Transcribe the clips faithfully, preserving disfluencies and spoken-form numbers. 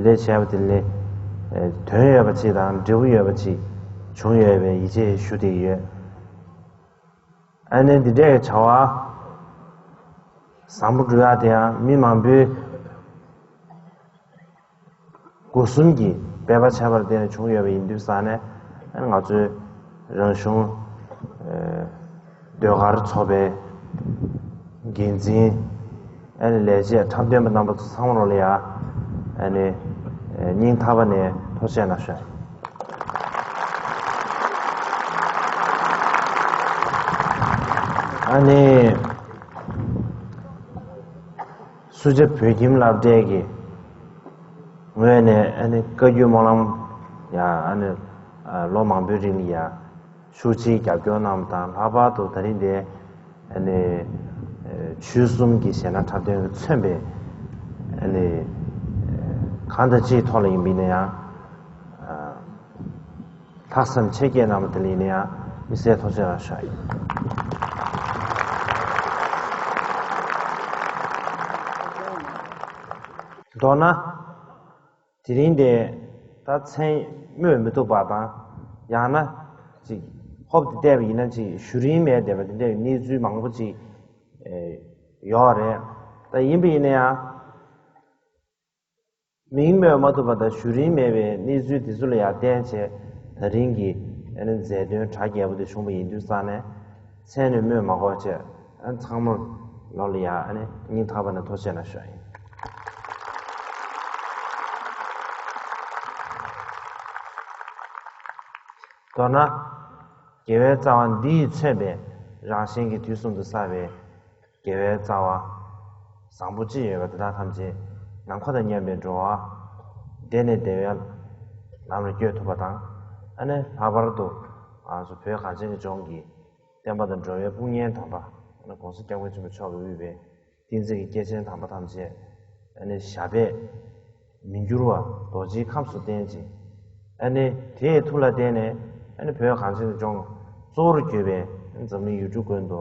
དེ་ལས་བྱས་པ་དེ་ལས་དོན་ཡོད་པ་ཅིག་དང་འབྲས་བུ་ཡོད་པ་ཅིག་བྱུང་ཡོད་པའི་ཡིད་ཆེས་ཞུ་བསྡད་ཡོད། ཨ་ནི་འདི་འདྲའི་བྱ་བ་བཟང་པོ་སྒྲུབ་ཡག་དེ་ཡང་མི་མང་པོའི་སྒོ་གསུམ་གྱིས་འབད་པ་བྱས་པར་བརྟེན་ནས་བྱུང་ཡོད་པ་ཡིན་དུས་ཙང་ནས། ཨ་ནི་ང་ཚོའི་རང་གཞུང་ཟློས་གར་ཚོགས་པའི་འགན་འཛིན། ཨ་ནི་ལས་བྱེད་འཁྲབ་སྟོན་པ་རྣམ་པ་ཚོ་ཚང་མ་ལོ་ལ་ཡ། ཨ་ནི་སྙིང་ཐག་པ་ནས་ཐུགས་རྗེ་གནང་ཞུ། ཨ་ནི་སུ་ཇཱ་བོད་ཁྱིམ་སློབ་གྲྭའི་ངོས་ནས་ཨ་ནི་བཀའ་བརྒྱུད་སྨོན་ལམ་ཡ། ཨ་ནི་ལོ་མང་པོའི་རིང་ལ་ཡ་ཤུགས་ཆེའི་རྒྱབ་སྐྱོར་གནང་བ་དང་། ལྷག་པར་དུ་ད་རིང་འདིར་ཨ་ནི་ཆོལ་གསུམ་གྱི་གཞས་སྣ་འཁྲབ་སྟོན་གྱིས་མཚོན་པའི་ཨ་ནི་གང་དང་ཅིའི་ཐོག་ལ་ཡིན་པ་ཡིན་ན་ཡང་ལྷག་བསམ་ཆེ་བསྐྱེད་གནང་བ་དེ་ལ་ཡིན་ན་ཡང་དམིགས་བསལ་ཐུགས་རྗེ་གནང་ཞུ་ཡ་ཡིན། མདོར་ན། དེ་རིང་འདིར་ད་མཚན་སྨོས་མི་ཐུབ་པ་དང་། ཡང་ན་ཅིག་ཧོབ་སྟེ་བལྟས་པ་ཡིན་ན་ཅིག་ཞུ་རིན་མེད་བསྡད་པ་དེ་འདྲའི་གནས་ཚུལ་མང་པོ་ཅིག་ཡོད་རེད། ད་ཡིན་པ་ཡིན་ན་ཡང་མིང་སྨོས་མ་ཐུབ་པ་དང་ཞུ་རིན་མེད་པའི་གནས་ཚུལ་དེ་ཚོ་ལ་ཡང་བརྟེན་བྱས། ད་རིང་གི་ཨ་ནི་མཛད་དོན་གྲ་རྒྱས་པོ་དེ་བྱུང་བ་ཡིན་དུས་ཙང་ནས། མཚན་ནི་སྨོས་མ་དགོས་བྱས། ཨ་ཚང་མ་ལོ་ལ་ཡ་ཨ་ནི་སྙིང་ཐག་པ་ནས་ཐུགས་རྗེ་གནང་ཞུ་ཡ་ཡིན། མདོར་ན། དགེ་བའི་རྩ་བ་འདི་ཡིས་མཚོན་པའི་རང་གཞན་གྱི་དུས་གསུམ་དུ་བསགས་པའི་དགེ་བའི་རྩ་བ་བཟང་པོ་ཅི་ཡོད་པ་དེ་དག་ཐམས་ཅད་ནམ་མཁའ་དང་མཉམ་པའི་འགྲོ་བ་བདེ་ནས་བདེ་བའི་ལམ་ལ་བསྐྱོད་ཐུབ་པ་དང་། ཨ་ནི་ལྷག་པར་དུ་ང་ཚོ་བོད་གངས་ཅན་གྱི་ལྗོངས་ཀྱི་བསྟན་པ་དང་འགྲོ་བའི་དཔུང་གཉེན་དམ་པ། ཨ་ནི་༸གོང་ས་༸སྐྱབས་མགོན་ཆེན་པོ་མཆོག་གིས་དབུས་པའི་བསྟན་འཛིན་གྱི་སྐྱེས་ཆེན་དམ་པ་ཐམས་ཅད་ཨ་ནི་ཞབས་པད་མི་འགྱུར་བ་རྡོ་རྗེའི་ཁམས་སུ་བརྟན་ཅིང་། ཨ་ནི་དེའི་མཐུ་ལ་བརྟེན་ནས་ཨ་ནི་བོད་གངས་ཅན་གྱི་ལྗོངས་གཙོ་བོར་གྱུར་པའི་འཛམ་གླིང་ཡུལ་གྲུ་ཀུན་ཏུ་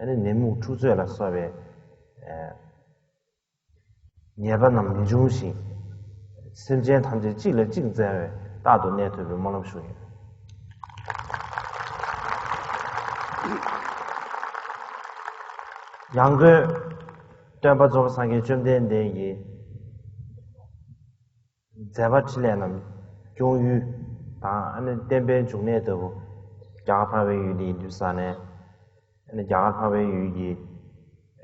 ཨ་ནི་ནད་མུག་འཁྲུག་རྩོད་ལ་སོགས་པའི་ཨ་ཉེས་པ་རྣམས་མི་འབྱུང་ཞིང་། སེམས་ཅན་ཐམས་ཅད་གཅིག་ལ་གཅིག་བརྩེ་བས་རྟག་ཏུ་གནས་ཐུབ་པའི་སྨོན་ལམ་ཞུ་ཡོད། ཡང་སྒོས་སྟོན་པ་རྫོགས་པའི་སངས་རྒྱས་བཅོམ་ལྡན་འདས་ཀྱི་མཛད་པ་འཕྲིན་ལས་རྣམས་སྐྱོང་ཡུལ་དང་། ཨ་ནི་བསྟན་པའི་འབྱུང་གནས་ལྟ་བུ་རྒྱ་གར་འཕགས་པའི་ཡུལ་འདི་ཡིན་དུས་ཙང་ནས། ཨ་ནི་རྒྱ་གར་འཕགས་པའི་ཡུལ་གྱི་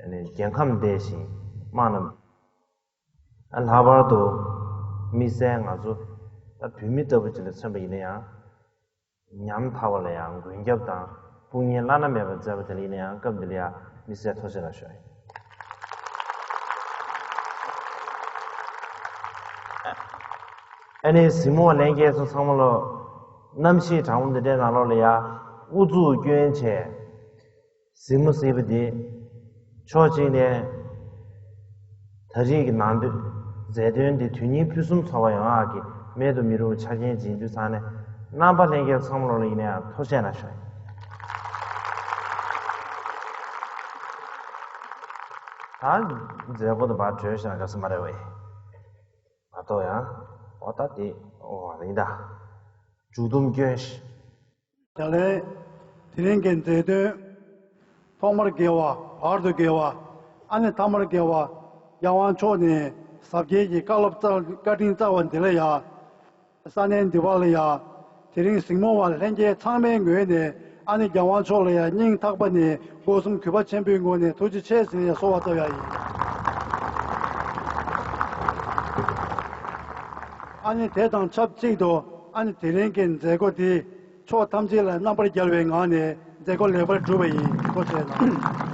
ཨ་ནི་རྒྱལ་ཁམས་བདེ་ཞིང་དམངས་རྣམས། ཨ་ལྷག་པར་དུ་མི་སེར་ང་ཚོ་ད་བོད་མི་ལྟ་བུ་ཅིག་ལ་མཚོན་པ་ཡིན་ན་ཡང་། ཉམ་ཐག་པ་ལ་ཡང་མགོན་སྐྱབས་དང་དཔུང་གཉེན་བླ་ན་མེད་པ་མཛད་པ་དེ་ལ་ཡིན་ན་ཡང་སྐབས་འདི་ལ་ཡང་དམིགས་བསལ་ཐུགས་རྗེ་གནང་ཞུ་ཡ་ཡིན། ཨ་ནི་གཟིགས་མོ་བ་ལྷན་རྒྱས་ཚོ་ཚང་མ་ལོ། གནམ་གཤིས་གྲང་མོ་འདི་འདྲའི་ནང་ལོགས་ལ་ཡང་ཨུ་ཚུགས་བསྐྱོན་བྱས། གཟིགས་མོ་གཟིགས་པ་འདི་ཕྱོགས་གཅིག་ནས་ད་རེས་ཀྱི་ནང་དོན་མཛད་དོན་འདི་དོན་སྙིང་ཕུན་སུམ་ཚོགས་པ་ཡོང་ཡག་གི་མེད་དུ་མི་རུང་བའི་ཆ་རྐྱེན་ཅིག་ཡིན་དུས་ཙང་ནས། རྣམ་པ་ལྷན་རྒྱས་ཚང་མ་ལོ་ལ་ཡིན་ན་ཡང་ཐུགས་རྗེ་གནང་ཞུ་ཡ་ཡིན། ད་མཛད་སྒོ་དང་བར་གྲོས་ཤིག་ན་དགའ་ས་མ་རེད་བས། མ་གཏོགས་ཡང་། འོ་ད་དེ་འོ་ཡིན་ད། མཇུག་སྡོམ་སྐྱོན་ཞིག་ད་ལན། དེ་རིང་གི་མཛད་དོན་ཐོག་མར་དགེ་བ། བར་དུ་དགེ་བ། ཨ་ནི་ཐ་མར་དགེ་བ། རྒྱལ་དབང་མཆོག་ནས་ཟབ་རྒྱས་ཀྱི་བཀའ་སློབ་སྩལ། བཀའ་དྲིན་སྩལ་བ་འདི་ལ་ཡ། ས་གནས་འདི་པ་ལ་ཡ། དེ་རིང་གཟིགས་མོ་བ་ལྷན་རྒྱས་ཚང་མའི་ངོས་ནས། ཨ་ནི་རྒྱལ་དབང་མཆོག་ལ་ཡ་སྙིང་ཐག་པ་ནས་སྒོ་གསུམ་གུས་པ་ཆེན་པོའི་ངོས་ནས་ཐུགས་རྗེ་ཆེ་ཟེར་ནས་གསོལ་བ་བཏབ་ཡ་ཡིན། ཨ་ནི་དེ་དང་ཆབས་ཅིག་ཏུ། ཨ་ནི་དེ་རིང་གི་མཛད་སྒོ་འདི་ཕྱོགས་ཐམས་ཅད་ལ་རྣམ་པར་རྒྱལ་བའི་ངང་ནས་མཛད་སྒོ་ལེགས་པར་གྲུབ་པ་ཡིན། ཐུགས་རྗེ་གནང་།